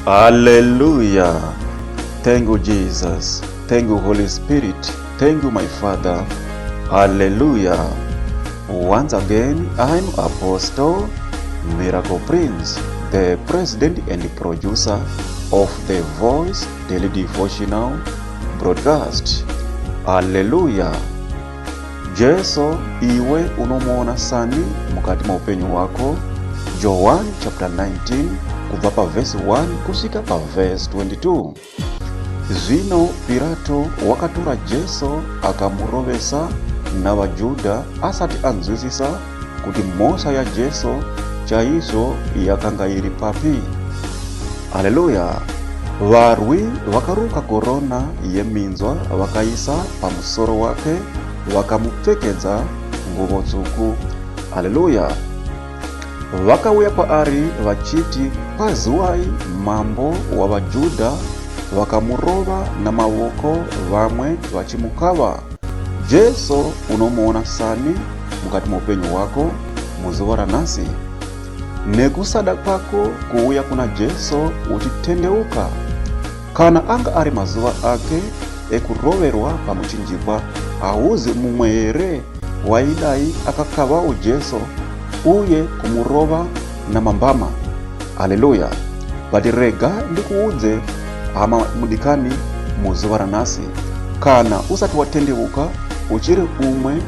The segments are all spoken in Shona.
Hallelujah. Thank you, Jesus. Thank you, Holy Spirit. Thank you, my Father. Hallelujah. Once again, I'm Apostle Miracle Prince, the president and producer of the Voice Daily Devotional Broadcast. Hallelujah. Jesu iwe unomuona sani mukati meupenyu hwako. John chapter 19 kubva pavhesi 1 kusvika pavhesi 22. Zvino Pirato wakatora Jesu akamurovesa navaJudha asati anzwisisa kuti mhosva yaJesu chaizvo yakanga iri papi. Haleluya! Varwi vakaruka korona yeminzwa vakaisa pamusoro wake vakamupfekedza nguvo tsvuku. Haleluya! Vakauya kwaari vachiti, Kwaziwai, mambo wavaJudha. Vakamurova namavoko vamwe vachimukava. Jesu unomuona sani mukati meupenyu hwako muzuva ranhasi? Nekusada kwako kuuya kuna Jesu uchitendeuka, kana anga ari mazuva ake ekuroverwa pamuchinjikwa, hauzi mumwe here waidai akakavawo Jesu uye kumurova namambama? Haleluya! But rega ndikuudze hama mudikani, muzuva ranhasi, kana usati watendeuka, uchiri umwe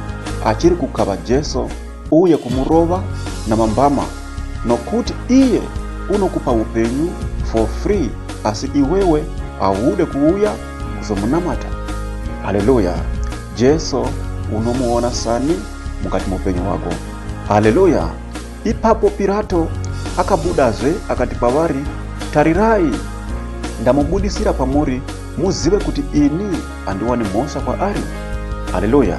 achiri kukava Jesu uye kumurova namambama, nokuti iye unokupa upenyu for free, asi iwewe haude kuuya kuzomunamata. Haleluya! Jesu unomuona sani mukati meupenyu hwako. Haleluya! Ipapo Pirato akabudazve akati kwavari, Tarirai, ndamubudisira kwamuri muzive kuti ini handiwani mhosva kwaari. Haleluya!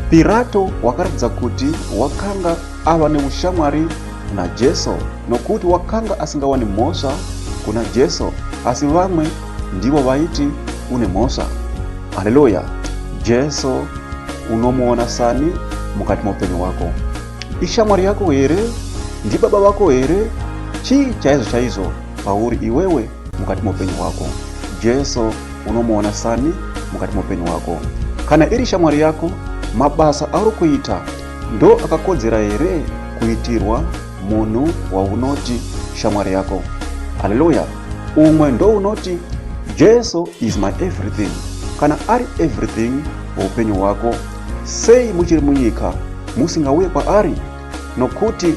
Pirato wakaratidza kuti wakanga ava neushamwari naJesu nokuti wakanga asingawani mhosva kuna Jesu, asi vamwe ndivo vaiti une mhosva. Haleluya! Jesu unomuona sani mukati meupenyu hwako? Ishamwari yako here? Ndibaba vako here? Chii chaizvo chaizvo pauri iwewe mukati meupenyu hwako? Jesu unomuona sani mukati meupenyu hwako? Kana iri shamwari yako, mabasa auri kuita ndo akakodzera here kuitirwa munhu waunoti shamwari yako? Haleluya! Umwe ndo unoti Jesu is my everything. Kana ari everything weupenyu hwako, sei muchiri munyika musingauye kwaari? Nokuti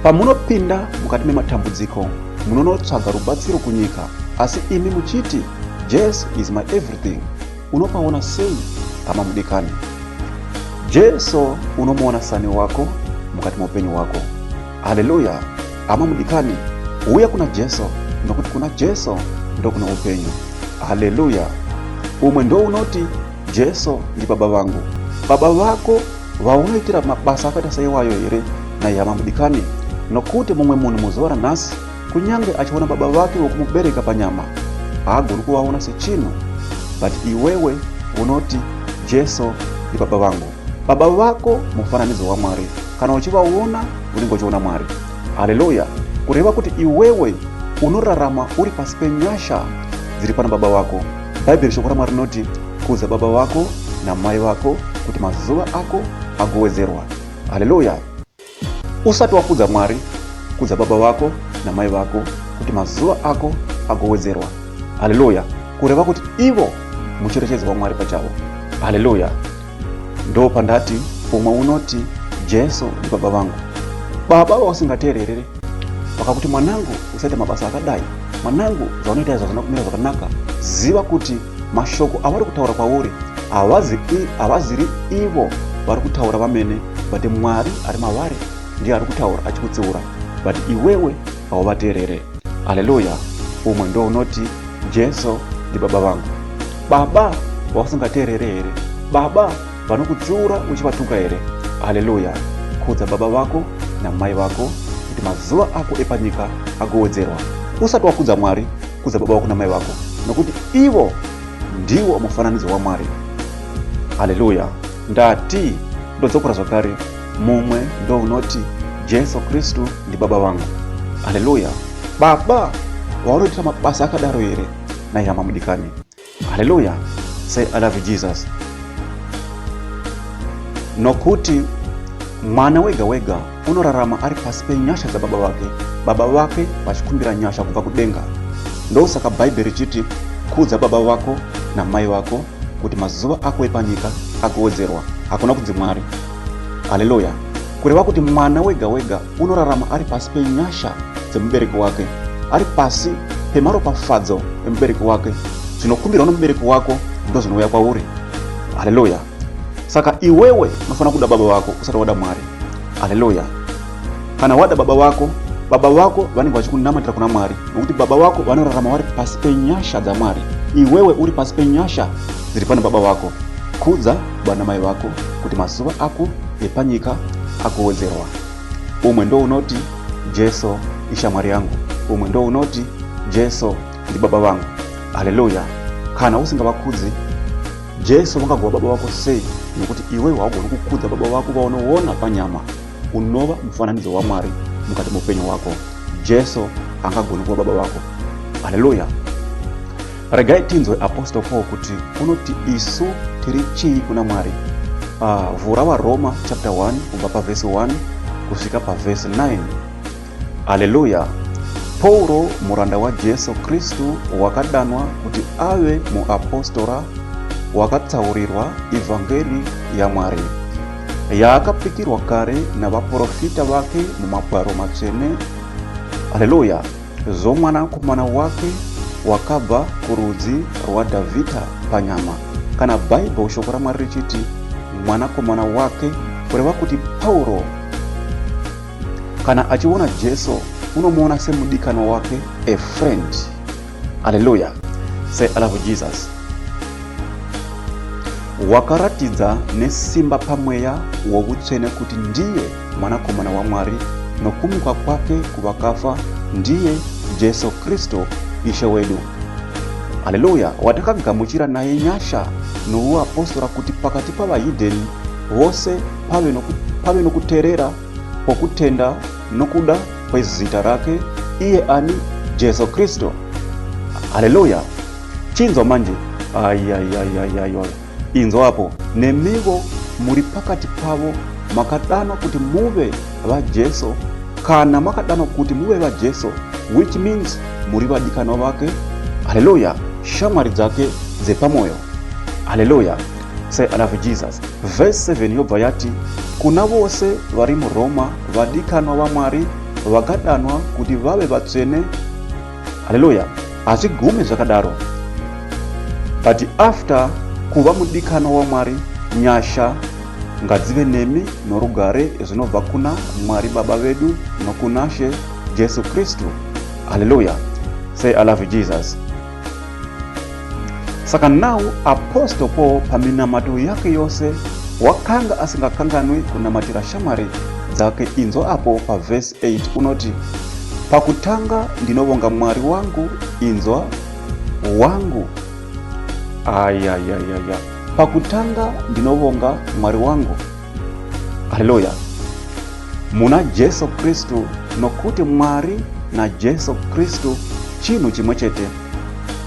pamunopinda mukati mematambudziko munonotsvaga rubatsiro kunyika, asi imi muchiti Jesu is my everything. Unopaona sei hama mudikani? Jesu unomuona sani wako mukati meupenyu hwako. Haleluya! Hama mudikani, uya kuna Jesu, nokuti kuna Jesu ndokuna upenyu. Haleluya! Umwe ndo unoti Jesu ndibaba vangu. Baba vako vaunoitira mabasa akaita saiwayo here naihama mudikani? Nokuti mumwe munhu muzuva ranhasi kunyange achiona baba vake vokumubereka panyama haagoni kuvaona sechinhu, but iwewe unoti Jesu ndibaba vangu. Baba vako mufananidzo waMwari, kana uchivaona unenge uchiona Mwari. Haleluya! Kureva kuti iwewe unorarama uri pasi penyasha dziri pana baba vako. Bhaibheri shoko raMwari rinoti kudza baba vako namai vako kuti mazuva ako agowedzerwa. Haleluya! Usati wakudza Mwari, kudza baba vako namai vako kuti mazuva ako agowedzerwa. Haleluya! Kureva kuti ivo mucherechedzo waMwari pachavo. Haleluya! Ndo pandati umwe unoti Jesu ndibaba vangu. Baba vausingateererere vakakuti mwanangu usaita mabasa akadai, mwanangu zvaunoita izvo hazvina kumira zvakanaka. Ziva kuti mashoko avari kutaura kwauri havaziri ivo vari kutaura vamene, but Mwari ari mavari ndiye ari kutaura achikutsiura, but iwewe hauvateerere. Haleluya! Umwe ndo unoti Jesu ndibaba vangu. Baba vausingateerere here? Baba vanokutsiura uchivatuka here? Haleluya! Kudza baba vako namai vako kuti mazuva ako epanyika agowedzerwa. Usati wakudza Mwari, kudza baba vako namai vako, nokuti ivo ndiwo mufananidzo waMwari. Haleluya! Ndati ndodzokora zvakare, mumwe ndounoti Jesu Kristu ndibaba vangu. Haleluya! Baba Vaunoitira mabasa akadaro here nhai hama mudikani? Haleluya! Say I love you Jesus. Nokuti mwana wega wega unorarama ari pasi penyasha dzababa vake, baba vake vachikumbira nyasha kubva kudenga. Ndosaka Bhaibheri richiti kudza baba vako namai vako kuti mazuva ako epanyika agowedzerwa. Hakuna kunzi Mwari. Haleluya! Kureva kuti mwana wega wega unorarama ari pasi penyasha dzemubereki wake, ari pasi pemaropafadzo emubereki wake. Zvinokumbirwa nomubereki wako ndozvinouya kwauri. Haleluya! Saka iwewe unofanira kuda baba vako usati wada Mwari. Haleluya! Kana wada baba vako, baba vako vanenge vachikunamatira kuna Mwari, nokuti baba vako vanorarama vari pasi penyasha dzaMwari. Iwewe uri pasi penyasha dziri pane baba vako. Kudza baba namai vako kuti mazuva ako epanyika agowedzerwa. Umwe ndounoti Jesu ishamwari yangu, umwe ndounoti Jesu ndibaba vangu. Haleluya! Kana usingavakudzi Jesu vangagova baba vako sei? Nokuti iwewe haugoni kukudza baba vako vaunoona panyama. Unova mufananidzo waMwari mukati meupenyu hwako. Jesu haangagoni kuva baba vako. Haleluya! Regai tinzwe Apostle Paul kuti unoti isu tiri chii kuna Mwari. Vhura vaRoma chapter 1 kubva pavhesi 1 kusvika pavhesi 9. Haleluya! Pauro muranda waJesu Kristu wakadanwa kuti ave muapostora wakatsaurirwa ivhangeri yaMwari yaakapikirwa kare navaporofita vake mumagwaro matsvene. Haleluya! Zvomwanakomana wake wakabva kurudzi rwaDhavhidha panyama. Kana Bible shoko raMwari richiti mwanakomana wake, kureva kuti Pauro kana achiona Jesu unomuona semudikanwa wake, a friend. Haleluya! Say I love Jesus. Wakaratidza nesimba pamweya wovutsvene kuti ndiye mwanakomana waMwari nokumuka kwake kuvakafa ndiye Jesu Kristu Ishe wedu. Haleluya! Watakagamuchira naye nyasha nouapostora kuti pakati pavahidheni vose pave nokuterera kwokutenda nokuda kwezita rake iye ani? Jesu Kristu. Haleluya! Chinzwa manje. Ayayayayaya, inzwa apo. Nemivo muri pakati pavo makadanwa kuti muve vaJesu. Kana makadanwa kuti muve vaJesu, which means muri vadikanwa vake. Haleluya! Shamwari dzake dzepamwoyo. Haleluya! Say I love Jesus. Verse 7 yobva yati kuna vose vari muRoma vadikanwa vaMwari vakadanwa kuti vave vatsvene. Haleluya! Hazvigume zvakadaro, but after kuva mudikanwa waMwari, nyasha ngadzive nemi norugare zvinobva kuna Mwari Baba vedu nokunaShe Jesu Kristu. Haleluya! Say I love Jesus. Saka now Apostle Paul paminamato yake yose wakanga asingakanganwi kunamatira shamwari dzake. Inzwa apo pavhesi 8 unoti, pakutanga ndinovonga Mwari wangu. Inzwa wangu, ayayayaya, pakutanga ndinovonga Mwari wangu. Haleluya! Muna Jesu Kristu, nokuti Mwari naJesu Kristu chinhu chimwe chete.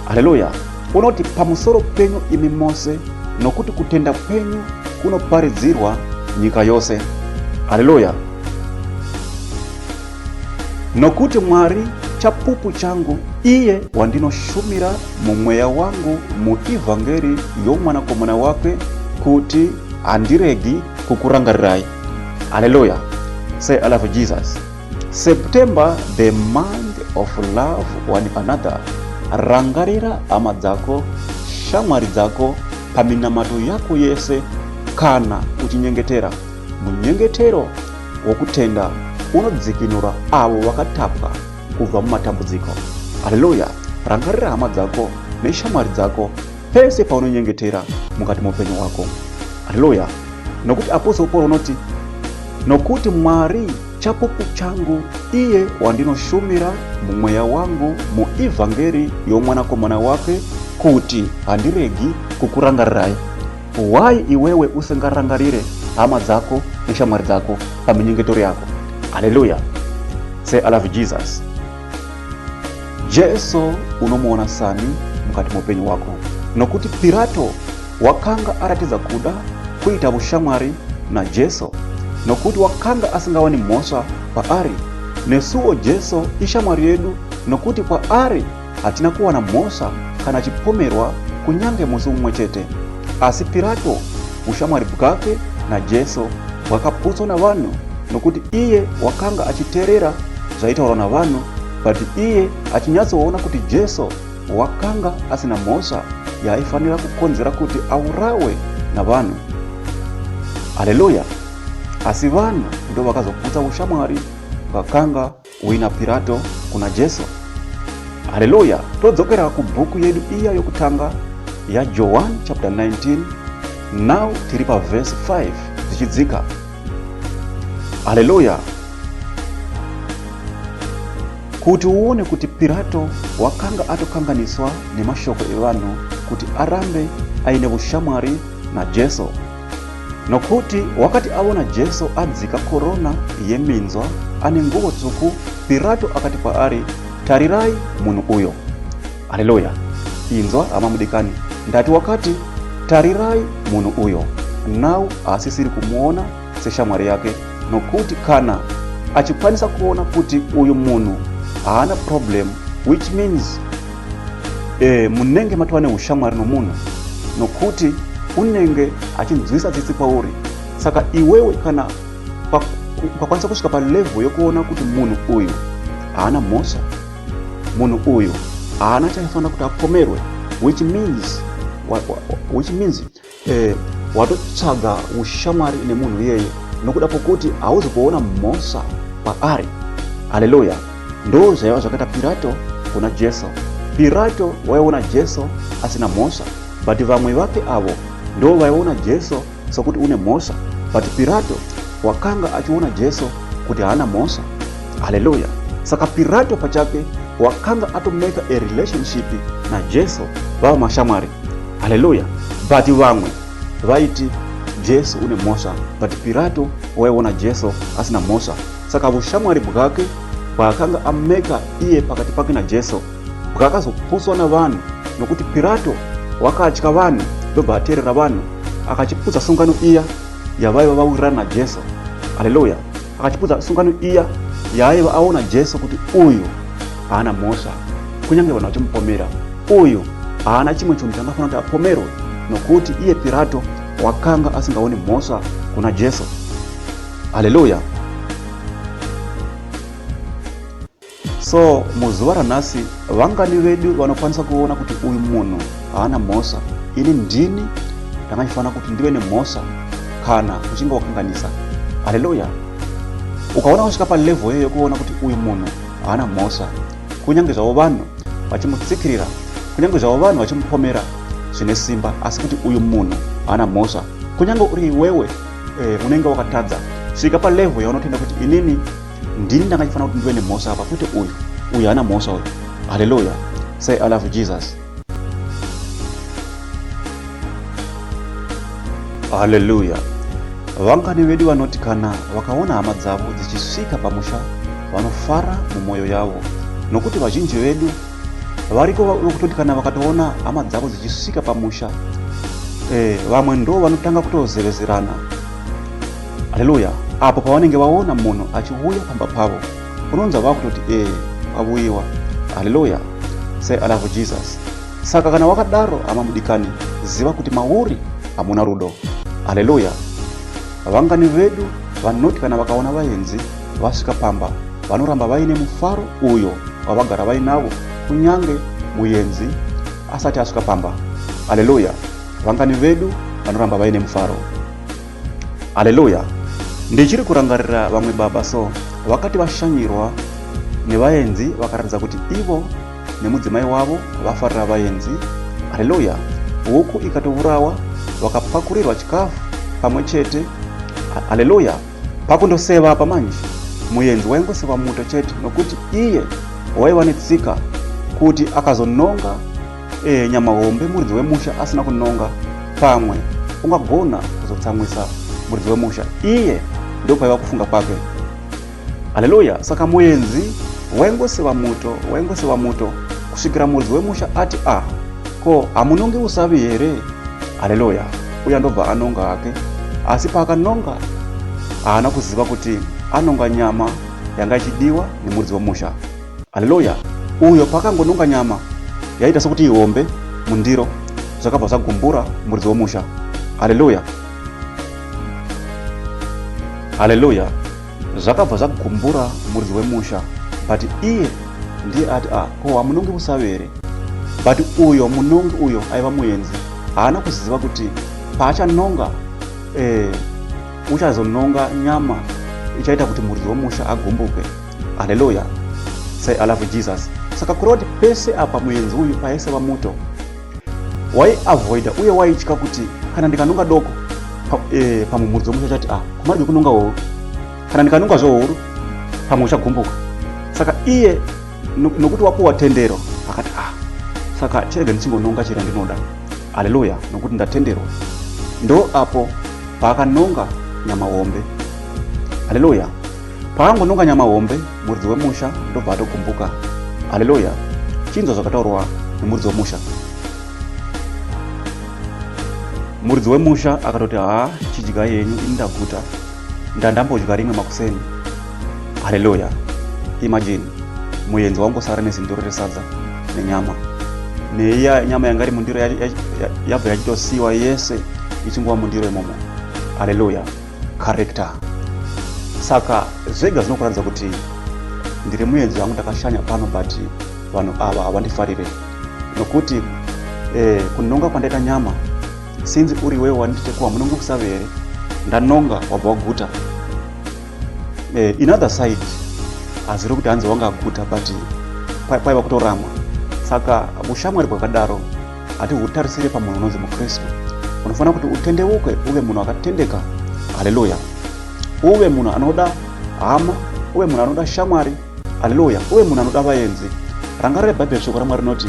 Haleluya! Unoti pamusoro penyu imi mose, nokuti kutenda kwenyu kunoparidzirwa nyika yose. Haleluya! Nokuti Mwari chapupu changu, iye wandinoshumira mumweya wangu muivhangeri yomwanakomana wake, kuti handiregi kukurangarirai. Haleluya! Say I love Jesus. September, the month of love one another. Rangarira hama dzako, shamwari dzako paminamato yako yese kana uchinyengetera. Munyengetero wokutenda unodzikinura avo vakatapwa kubva mumatambudziko. Haleluya! Rangarira hama dzako neshamwari dzako pese paunonyengetera mukati moupenyu hwako. Haleluya! Nokuti Apostle Paul unoti, nokuti Mwari chapupu changu, iye wandinoshumira mumweya wangu muivhangeri yomwanakomana wake, kuti handiregi kukurangarirai. Why iwewe usingarangarire hama dzako neshamwari dzako paminyengetero yako? Haleluya! Say I love Jesus. Jesu unomuona sani mukati moupenyu hwako? Nokuti Pirato wakanga aratidza kuda kuita ushamwari naJesu, nokuti wakanga asingawani mhosva paari. Nesuwo Jesu ishamwari yedu, nokuti kwaari hatina kuwana mhosva kana achipomerwa kunyange musi mumwe chete. Asi Pirato ushamwari bwake naJesu bwakaputswa navanhu, nokuti iye wakanga achiteerera zvaitaurwa navanhu, but iye achinyatsoona kuti Jesu wakanga asina mhosva yaaifanira kukonzera kuti aurawe navanhu. Haleluya! Asi vanhu ndo vakazoputsa ushamwari bwakanga huina Pirato kuna Jesu. Haleluya! Todzokera kubhuku yedu iya yokutanga yaJohani chapter 19, now tiri pavhesi 5 tichidzika. Haleluya! Kuti uone kuti Pirato wakanga atokanganiswa nemashoko evanhu kuti arambe aine ushamwari naJesu. Nokuti wakati aona Jesu adzika korona yeminzwa ane nguo tsvuku, Pirato akati kwaari, Tarirai munhu uyo. Haleluya! Inzwa hama mudikani, ndati wakati, Tarirai munhu uyo. Now haasisiri kumuona seshamwari yake, nokuti kana achikwanisa kuona kuti uyu munhu haana problem, which means munenge matova neushamwari nomunhu, nokuti unenge achinzwisa tsitsi kwauri. Saka iwewe kana ukakwanisa kusvika palevel yokuona kuti munhu uyu haana mhosva, munhu uyu haana chaifanira kuti apomerwe, which means, which means watotsvaga ushamwari nemunhu iyeye nokuda kwokuti hauzi kuona mhosva paari. Haleluya! Ndo zvaiva zvakaita Pirato kuna Jesu. Pirato waiona Jesu asina mhosva, but vamwe vake avo ndo vaiona Jesu sokuti une mhosva, but Pirato wakanga achiona Jesu kuti haana mhosva. Haleluya! Saka Pirato pachake wakanga atomeka a relationship naJesu, vava mashamwari. Haleluya! But vamwe vaiti Jesu une mhosva, but Pirato waiona Jesu asina mhosva. Saka ushamwari bwake bwaakanga ameka iye pakati pake naJesu bwakazoputswa navanhu, nokuti Pirato wakatya vanhu ndobva ateerera vanhu, akachiputsa sungano iya yavaiva vawirirana naJesu. Haleluya! Akachiputsa sungano iya yaaiva aona Jesu kuti uyu haana mhosva, kunyange vanhu vachimupomera, uyu haana chimwe chinhu changafanira kuti apomerwe, nokuti iye Pirato wakanga asingaoni mhosva kuna Jesu. Haleluya! So muzuva ranhasi vangani vedu vanokwanisa kuona kuti uyu munhu haana mhosva, ini ndini ndanga ndichifanira kuti ndive nemhosva kana uchinge wakanganisa. Haleluya! Ukaona wasvika palevel iyoyo yekuona kuti uyu munhu haana mhosva, kunyange zvavo vanhu vachimutsikirira, kunyange zvavo vanhu vachimupomera zvine simba, asi kuti uyu munhu haana mhosva, kunyange uri iwewe unenge wakatadza, svika palevel yaunotenda kuti inini ndini ndanga ndichifanira kuti ndive nemhosva apa, kwete uyu, uyu haana mhosva uyu. Haleluya! Say I love Jesus. Haleluya! Vangani vedu vanoti kana vakaona hama dzavo dzichisvika pamusha vanofara mumwoyo yavo, nokuti vazhinji vedu variko vokutoti kana vakatoona hama dzavo dzichisvika pamusha, vamwe ndo vanotanga kutozevezerana. Haleluya! Apo pavanenge vaona munhu achiuya pamba pavo, unonzwa vakutoti pavuyiwa. Haleluya! Say I love Jesus. Saka kana wakadaro hama mudikani, ziva kuti mauri hamuna rudo. Haleluya! Vangani vedu vanoti kana vakaona vaenzi vasvika pamba vanoramba vaine mufaro uyo wavagara vainavo kunyange muenzi asati asvika pamba. Haleluya! Vangani vedu vanoramba vaine mufaro. Haleluya! Ndichiri kurangarira vamwe baba so vakati vashanyirwa nevaenzi vakaratidza kuti ivo nemudzimai wavo vafarira vaenzi. Haleluya! Huku ikatourawa, vakapakurirwa chikafu pamwe chete. Haleluya! Pakundoseva apa manje, muenzi waingoseva muto chete, nokuti iye waiva netsika kuti akazononga nyama hombe muridzi wemusha asina kunonga, pamwe ungagona kuzotsamwisa muridzi wemusha. Iye ndopaiva kufunga kwake. Haleluya! Saka muenzi Waingoseva muto, waingoseva muto kusvikira muridzi wemusha ati a ah, ko hamunongi usavi here? Haleluya! Uya ndobva anonga hake, asi paakanonga haana kuziva kuti anonga nyama yanga ichidiwa nemuridzi wemusha. Haleluya! Uyo paakangononga nyama yaita sokuti ihombe mundiro, zvakabva zvagumbura muridzi wemusha. Haleluya! Haleluya! Zvakabva zvagumbura muridzi wemusha but iye ndiye ati ah ko hamunongi usavi here? But uyo munongi uyo aiva muenzi haana kuziva kuti paachanonga eh, uchazononga nyama ichaita kuti muridzi wemusha agumbuke. Haleluya! Say I love Jesus. Saka kureva kuti pese apa muenzi uyu paiseva muto waiavoida uye waitya kuti kana ndikanonga doko eh, pamwe muridzi wemusha chati ah kumarege kunonga huru kana ndikanonga zve huru pamwe uchagumbuka saka iye nokuti wapuwa tendero akati ah saka chirege ndichingononga chira ndinoda haleluya nokuti ndatenderwa ndo apo paakanonga nyama hombe haleluya Paangononga nyama hombe, muridzi wemusha ndobva atogumbuka. Haleluya! Chinzwa zvakataurwa nemuridzi wemusha. Muridzi wemusha akatoti haa, chidya yenyu ini ndaguta, ndandambodya rimwe makuseni. Haleluya! Imagine muenzi wangosara nezindiro resadza nenyama neiya nyama yanga iri mundiro yabva yachitosiyiwa yese ichingova mundiro imomo. Haleluya! Character. Saka zvega zvinokuratidza kuti ndiri muenzi wangu ndakashanya pano but vanhu ava havandifarire nokuti eh, kunonga kwandaita nyama since uri iwewe wanditekuwa munonge kusave here ndanonga wabva waguta eh, in other side hazviri kuti hanzi wanga aguta but kwaiva kutoramwa saka ushamwari bwakadaro hatihutarisire pamunhu unonzi mukristu unofanira kuti utendeuke uve munhu akatendeka haleluya uve munhu anoda hama uve munhu anoda shamwari haleluya uve munhu anoda vaenzi rangarira bhaibheri shoko ramwari rinoti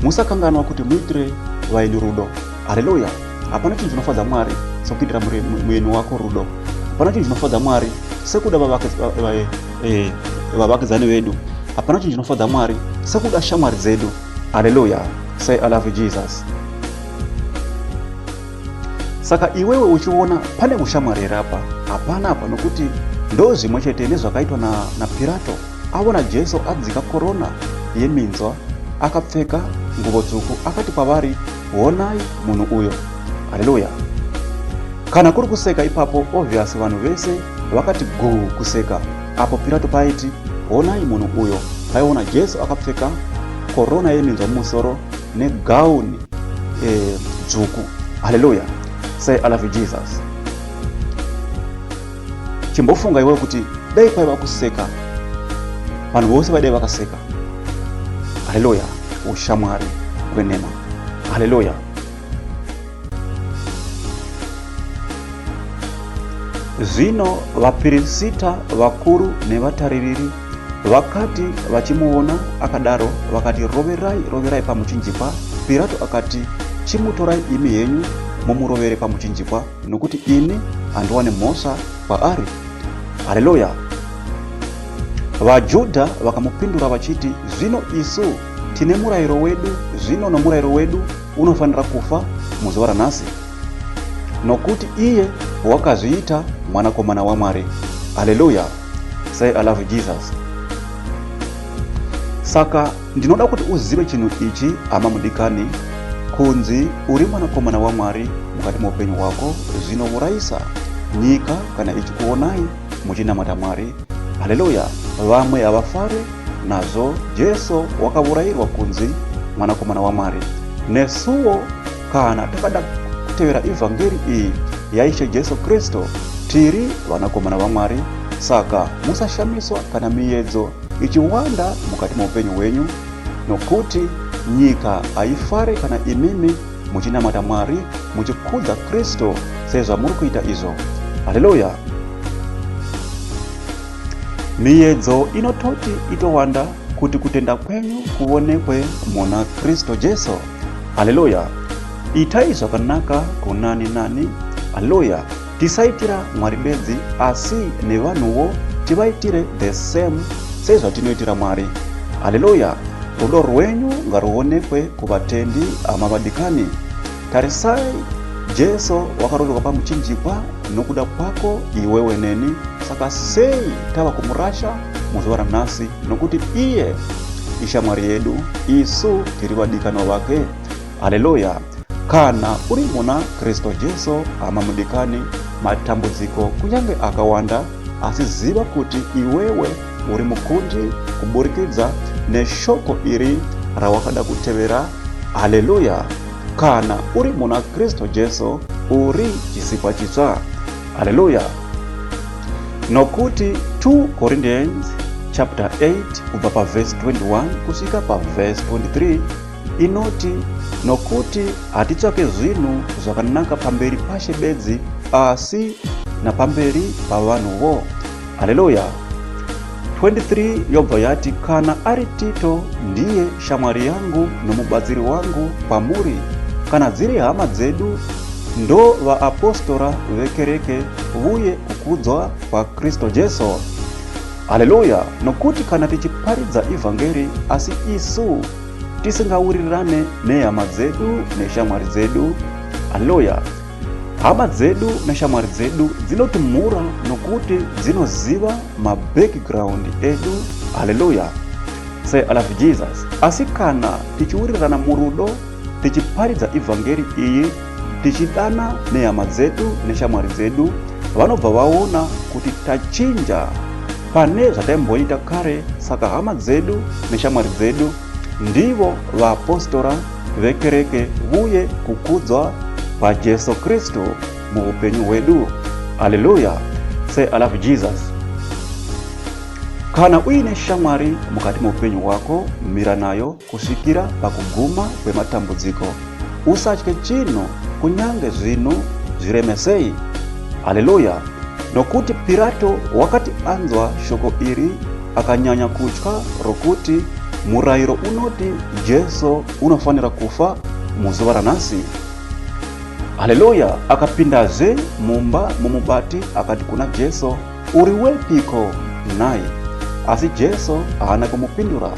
musakanganwa kuti muitire vaeni rudo haleluya hapana chinhu chinofadza mwari sekuitira mueni wako rudo hapana chinhu chinofadza mwari sekuda eh, vavakidzani vedu hapana chinhu chinofadza mwari sekuda shamwari dzedu Hallelujah. Say I love Jesus. Saka iwewe uchiona pane ushamwari here apa? Hapana apa nokuti ndo zvimwe chete nezvakaitwa naPirato na aona Jesu adzika korona yeminzwa akapfeka nguvo tsvuku akati kwavari honai munhu uyo. Haleluya. Kana kuri kuseka ipapo obvious vanhu vese vakati guu kuseka apo Pirato paaiti honai munhu uyo paiona Jesu akapfeka korona yeminzwa mumusoro negauni eh, dzvuku. Haleluya. Say I love you Jesus. Chimbofunga iwewe kuti dai kwaiva kuseka vanhu vose vaidai vakaseka. Haleluya. Ushamwari hwenhema. Haleluya. Zvino vapirisita vakuru nevataririri vakati vachimuona akadaro, vakati, Roverai, roverai pamuchinjikwa. Pirato akati, Chimutorai imi henyu mumurovere pamuchinjikwa, nokuti ini handiwane mhosva kwaari. Haleluya! VaJudha vakamupindura vachiti, Zvino isu tine murayiro wedu, zvino nomurayiro wedu unofanira kufa muzuva ranhasi, nokuti iye wakazviita mwanakomana waMwari. Haleluya! Say I love Jesus. Saka ndinoda kuti uzive chinhu ichi, hama mudikani, kunzi uri mwanakomana waMwari mukati meupenyu hwako zvinourayisa nyika kana ichikuonai muchinamata Mwari. Haleluya! Vamwe havafare nazvo Jesu wakavurayirwa kunzi mwanakomana waMwari. Nesuwo kana takada kutevera ivhangeri iyi yaIshe Jesu Kristu tiri vanakomana vaMwari. Saka musashamiswa kana miyedzo ichiwanda mukati meupenyu hwenyu, nokuti nyika haifare kana imimi muchinamata Mwari muchikudza Kristu sezvamuri kuita izvo. Haleluya! Miyedzo inototi itowanda kuti kutenda kwenyu kuvonekwe muna Kristu Jesu. Haleluya! Itai zvakanaka kunani nani. Haleluya! Tisaitira Mwari bedzi asi nevanhuwo tivaitire the same. sezvatinoitira Mwari. Haleluya! Rudo rwenyu ngaruonekwe kuvatendi, hama vadikani. Tarisai, Jesu wakaroverwa pamuchinjikwa nokuda kwako iwewe neni. Saka sei tava kumurasha muzuva ranhasi? Nokuti iye ishamwari yedu, isu tiri vadikanwa vake. Haleluya! Kana uri muna Kristu Jesu, hama mudikani, matambudziko kunyange akawanda, asi ziva kuti iwewe uri mukundi kuburikidza neshoko iri rawakada kutevera. Haleluya! Kana uri muna Kristu Jesu, uri chisikwa chitsva. Haleluya! Nokuti 2 Corinthians chapter 8 kubva pavhesi 21 kusvika pavhesi 23 inoti, Nokuti hatitsvake zvinhu zvakanaka pamberi paShe bedzi, asi napamberi pavanhuwo. Haleluya! 23 yobva yati, Kana ari Tito, ndiye shamwari yangu nomubatsiri wangu kwamuri. Kana dziri hama dzedu, ndo vaapostora vekereke, vuye kukudzwa kwaKristu Jesu. Haleluya! Nokuti kana tichiparidza ivhangeri, asi isu tisingawirirane nehama dzedu neshamwari dzedu. Haleluya! Hama dzedu neshamwari dzedu dzinotimhura nokuti dzinoziva mabackground edu. Haleluya! Say I love Jesus. Asi kana tichiwirirana murudo, tichiparidza ivhangeri iyi, tichidana nehama dzedu neshamwari dzedu, vanobva vaona kuti tachinja pane zvataimboita kare. Saka hama dzedu neshamwari dzedu ndivo vaapostora vekereke vuye kukudzwa kwaJesu Kristu muupenyu hwedu. Haleluya! Say I love Jesus. Kana uine shamwari mukati meupenyu hwako, mira nayo kusvikira pakuguma kwematambudziko. Usatye chinhu kunyange zvinhu zvireme sei. Haleluya! Nokuti Pirato wakati anzwa shoko iri akanyanya kutya rokuti murayiro unoti Jesu unofanira kufa muzuva ranhasi. Haleluya! Akapindazve mumba momubati akati kuna Jesu, Uri wepiko nhai? Asi Jesu haana kumupindura.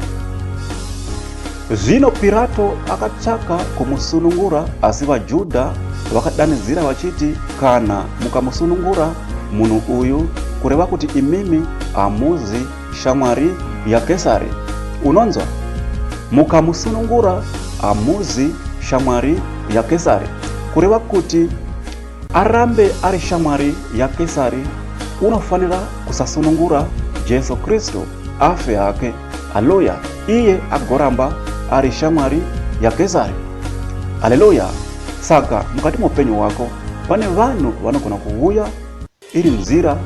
Zvino Pirato akatsvaka kumusunungura, asi vaJudha vakadanidzira vachiti, Kana mukamusunungura munhu uyu, kureva kuti imimi hamuzi shamwari yaKesari. Unonzwa? Mukamusunungura hamuzi shamwari yaKesari, kureva kuti arambe ari shamwari yaKesari, unofanira kusasunungura Jesu Kristu afe hake. Haleluya! Iye agoramba ari shamwari yaKesari. Haleluya! Saka mukati meupenyu hwako pane vanhu vanogona kuuya iri nzira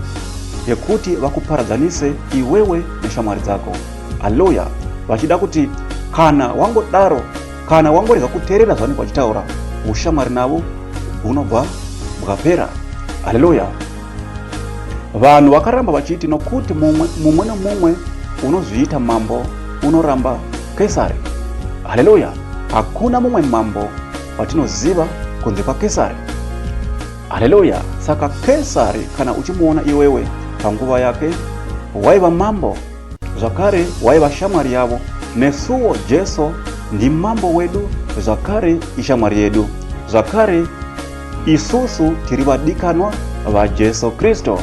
yekuti vakuparadzanise iwewe neshamwari dzako. Haleluya! Vachida kuti kana wangodaro, kana wangorega kuteerera zvavanenge vachitaura, ushamwari navo hunobva bwapera. Haleluya! Vanhu vakaramba vachiti, nokuti mumwe, mumwe nomumwe unozviita mambo unoramba Kesari. Haleluya! Hakuna mumwe mambo watinoziva kunze kwaKesari. Haleluya! Saka Kesari, kana uchimuona iwewe panguva yake, waiva mambo zvakare waiva shamwari yavo. Nesuwo Jesu ndimambo wedu zvakare ishamwari yedu zvakare. Isusu tiri vadikanwa vaJesu Kristu.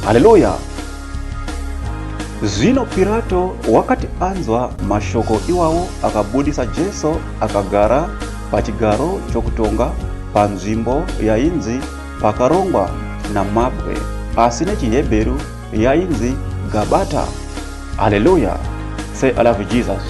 Haleluya! Zvino Pirato wakati anzwa mashoko iwawo, akabudisa Jesu akagara pachigaro chokutonga panzvimbo yainzi Pakarongwa naMabwe, asi nechiHebheru yainzi Gabata. Haleluya! Say I love Jesus.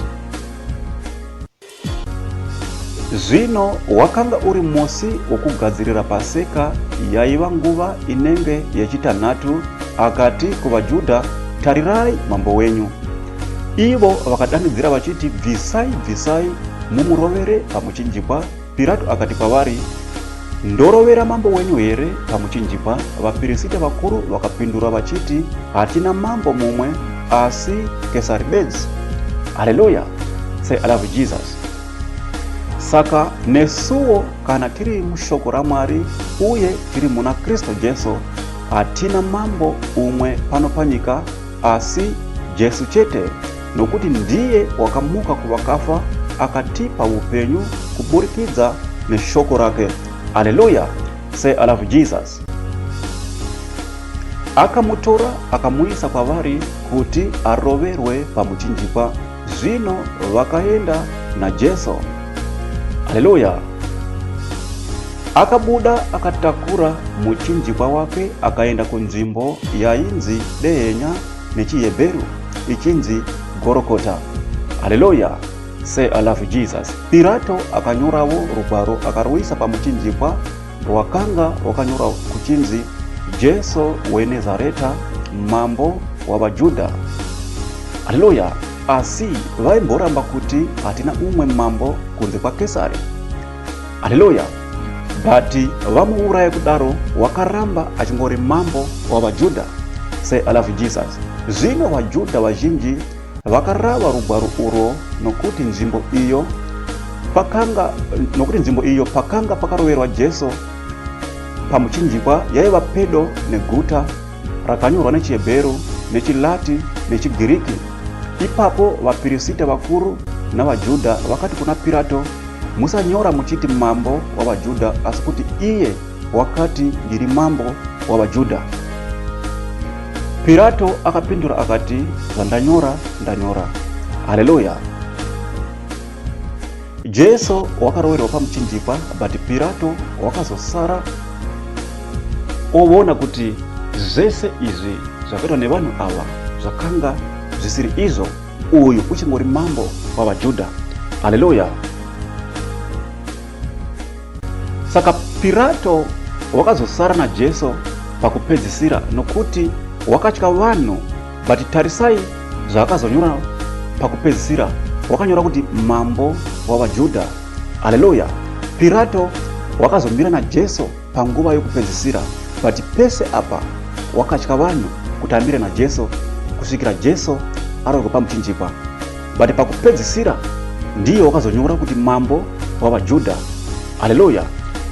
Zvino wakanga uri musi wokugadzirira Paseka, yaiva nguva inenge yechitanhatu. Akati kuvaJudha, Tarirai mambo wenyu! Ivo vakadanidzira vachiti, Bvisai, bvisai, mumurovere pamuchinjikwa! Pirato akati kwavari, Ndorovera mambo wenyu here pamuchinjikwa? Vapirisita vakuru vakapindura vachiti, Hatina mambo mumwe asi Kesari bedzi. Haleluya! Say I love Jesus. Saka nesuwo kana tiri mushoko raMwari uye tiri muna Kristu Jesu, hatina mambo umwe pano panyika asi Jesu chete, nokuti ndiye wakamuka kuvakafa akatipa upenyu kuburikidza neshoko rake. Haleluya! Say I love Jesus. Akamutora akamuisa kwavari kuti aroverwe pamuchinjikwa. Zvino vakaenda naJesu. Haleluya! Akabuda akatakura muchinjikwa wake akaenda kunzvimbo yainzi Dehenya nechiHebheru ichinzi Gorokota. Haleluya! Say I love Jesus. Pirato akanyorawo rugwaro akaruisa pamuchinjikwa rwakanga rwakanyorwa kuchinzi Jesu weNezareta, mambo wavaJudha. Haleluya! Asi vaimboramba kuti hatina umwe mambo kunze kwaKesari. Haleluya! But vamuuraya kudaro wakaramba achingori mambo wavaJudha. Say I love Jesus. Zvino vaJudha vazhinji vakarava rugwaro urwo nokuti nzvimbo iyo pakanga nokuti nzvimbo iyo pakanga pakaroverwa Jesu pamuchinjikwa yaiva pedo neguta rakanyorwa nechiHebheru, nechiLati nechiGiriki. Ipapo vapirisita vakuru navaJudha vakati kuna Pirato, Musanyora muchiti mambo wavaJudha, asi kuti iye wakati ndiri mambo wavaJudha. Pirato akapindura akati, Zvandanyora, ndanyora. Haleluya! Jesu wakaroverwa pamuchinjikwa, but Pirato wakazosara oona kuti zvese izvi zvakaitwa nevanhu ava zvakanga zvisiri izvo. Uyu uchingori mambo wavaJudha. Haleluya! Saka Pirato wakazosara naJesu pakupedzisira nokuti wakatya vanhu. But tarisai zvaakazonyora pakupedzisira, wakanyora kuti mambo wavaJudha. Haleluya! Pirato wakazomira naJesu panguva yokupedzisira, but pese apa wakatya vanhu kuti amire naJesu kusvikira Jesu aroverwa pamuchinjikwa. But pakupedzisira ndiye wakazonyora kuti mambo wavaJudha. Haleluya!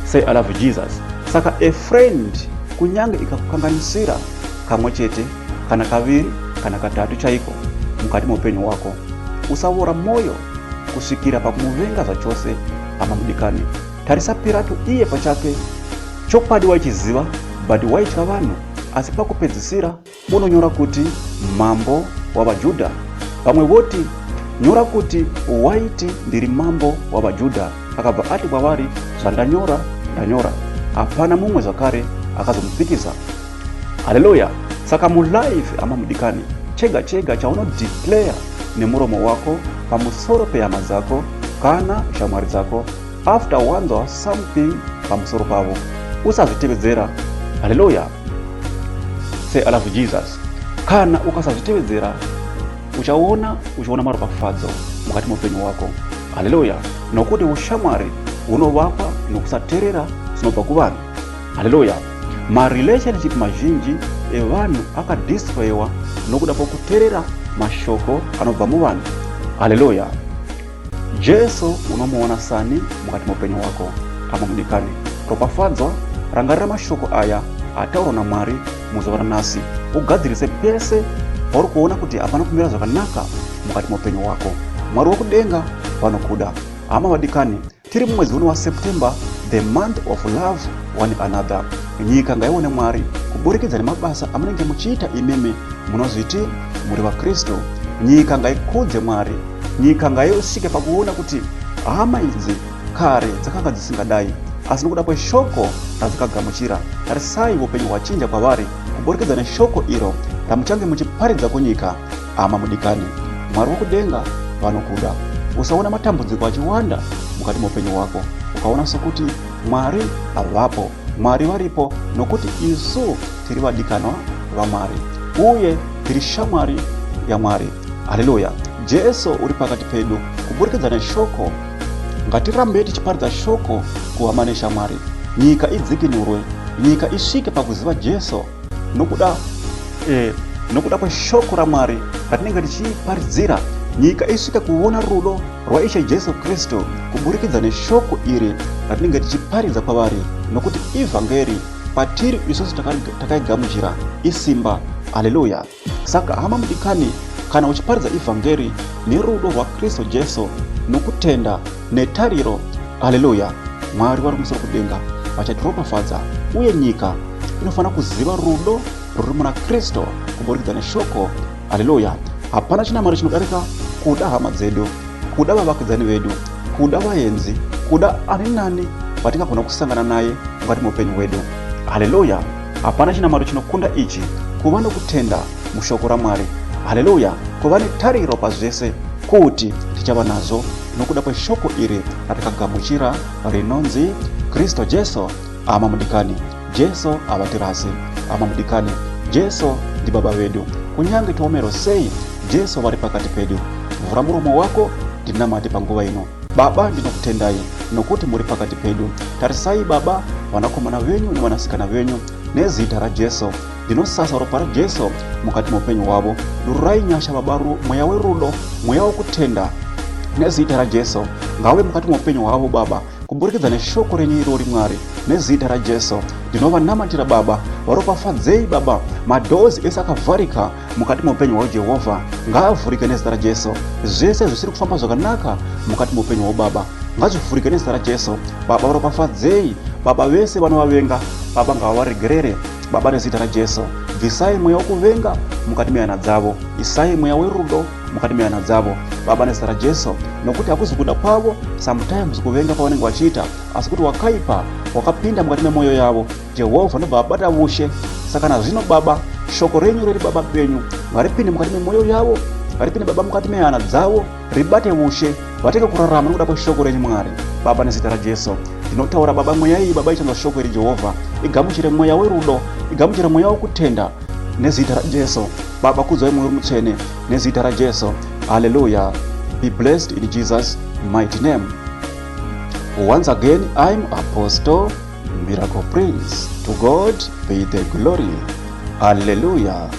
Say I love Jesus. Saka a friend kunyange ikakukanganisira kamwe chete kana kaviri kana katatu chaiko mukati meupenyu hwako, usavora mwoyo kusvikira pakumuvenga zvachose. Hama mudikani, tarisa Pirato iye pachake chokwadi waichiziva, but waitya vanhu, asi pakupedzisira unonyora kuti mambo wavaJudha. Vamwe voti nyora kuti waiti ndiri mambo wavaJudha. Akabva ati kwavari, zvandanyora ndanyora. Hapana mumwe zvakare akazomupikisa. Haleluya! Saka mulife, hama mudikani, chega chega chaunodeclare nemuromo wako pamusoro pehama dzako kana shamwari dzako after wanzwa something pamusoro pavo, usazvitevedzera. Haleluya! Say I love Jesus. Kana ukasazvitevedzera uchaona uchiona maropafadzo mukati meupenyu hwako. Haleluya! Nokuti ushamwari hunovakwa nokusaterera zvinobva kuvanhu. Haleluya! Marelationship mazhinji evanhu akadestroyewa nokuda kwokuterera mashoko anobva muvanhu. Haleluya! Jesu unomuona sani mukati meupenyu hwako. Hama mudikani, ropafadzwa, rangarira mashoko aya ataurwa naMwari muzuva ranhasi, ugadzirise pese pauri kuona kuti hapana kumira zvakanaka mukati meupenyu hwako. Mwari wekudenga vanokuda. Hama vadikani, tiri mumwedzi uno waSeptember, the month of love one another. Nyika ngaione Mwari kuburikidza nemabasa amunenge muchiita imimi munozviti muri vaKristu. Nyika ngaikudze Mwari. Nyika ngaisvike pakuona kuti hama idzi kare dzakanga dzisingadai, asi nokuda kweshoko radzakagamuchira, tarisai upenyu hwachinja kwavari kuburikidza neshoko iro ramuchange muchiparidza kunyika. Hama mudikani, Mwari wokudenga vanokuda. Usaona matambudziko achiwanda mukati meupenyu hwako ukaona sokuti Mwari havapo. Mwari varipo nokuti isu tiri vadikanwa vaMwari uye tiri shamwari yaMwari. Haleluya! Jesu uri pakati pedu kuburikidza neshoko. Ngatirambei tichiparidza shoko kuhama neshamwari, nyika idzikinurwe, nyika isvike pakuziva Jesu nokuda nokuda kweshoko raMwari ratinenge tichiparidzira, nyika isvike kuona rudo rwaIshe Jesu Kristu kuburikidza neshoko iri ratinenge tichiparidza kwavari, nokuti ivhangeri kwatiri isusu takaigamuchira isimba. Haleluya! Saka hama mudikani, Kana uchiparidza ivhangeri nerudo rwaKristu Jesu nokutenda netariro, haleluya, Mwari vari kumusoro kudenga vachatiropafadza, uye nyika inofanira kuziva rudo rwuri muna Kristu kuburikidza neshoko. Haleluya! Hapana chinamaro chinodarika kuda hama dzedu, kuda vavakidzani vedu, kuda vaenzi, kuda ani nani vatingagona kusangana naye mukati meupenyu hwedu. Haleluya! Hapana chinamaro chinokunda ichi, kuva nokutenda mushoko raMwari. Haleluya! Kuva netariro pazvese kuti tichava nazvo nokuda kweshoko iri ratakagamuchira rinonzi Kristu Jesu. Hama mudikani, Jesu havatirasi. Hama mudikani, Jesu ndibaba vedu. Kunyange tiomero sei, Jesu vari pakati pedu. Vhura muromo wako ndinamate panguva ino. Baba, ndinokutendai nokuti muri pakati pedu. Tarisai Baba, vanakomana venyu nevanasikana venyu nezita raJesu. Ndinosasa ropa raJesu mukati meupenyu hwavo. Dururai nyasha Baba, mweya werudo, mweya wokutenda nezita raJesu ngauve mukati meupenyu hwavo Baba, kuburikidza neshoko renyu irori Mwari, nezita raJesu ndinovanamatira Baba, varopafadzei Baba, madoors ese akavharika mukati meupenyu hwavo Jehovha ngaavhurike nezita raJesu. Zvese zvisiri kufamba zvakanaka mukati meupenyu hwavo Baba ngazvivhurike nezita raJesu. Baba varopafadzei Baba, vese vanovavenga Baba ngavavaregerere Baba nezita raJesu. Bvisai mweya wokuvenga mukati mehana dzavo, isai mweya werudo mukati mehana dzavo Baba nezita raJesu, nokuti hakuzi kuda kwavo sometimes kuvenga kwavanenge vachiita, asi kuti wakaipa wakapinda mukati memwoyo yavo Jehovha ndobva abata vushe. Saka nazvino Baba, shoko renyu riri Baba penyu ngaripinde mukati memwoyo yavo, ngaripinde Baba mukati mehana dzavo, ribate vushe, vatenge kurarama nokuda kweshoko renyu Mwari. Baba nezita raJesu ndinotaura Baba, mweya iyi Baba ichanzwa shoko iri Jehovha, igamuchire mweya werudo, igamuchire mweya wokutenda nezita raJesu. Baba, kudzwai mwoyo mutsvene nezita raJesu. Hallelujah. Be blessed in Jesus mighty name. Once again, I'm Apostle Miracle Prince. To God be the glory. Hallelujah.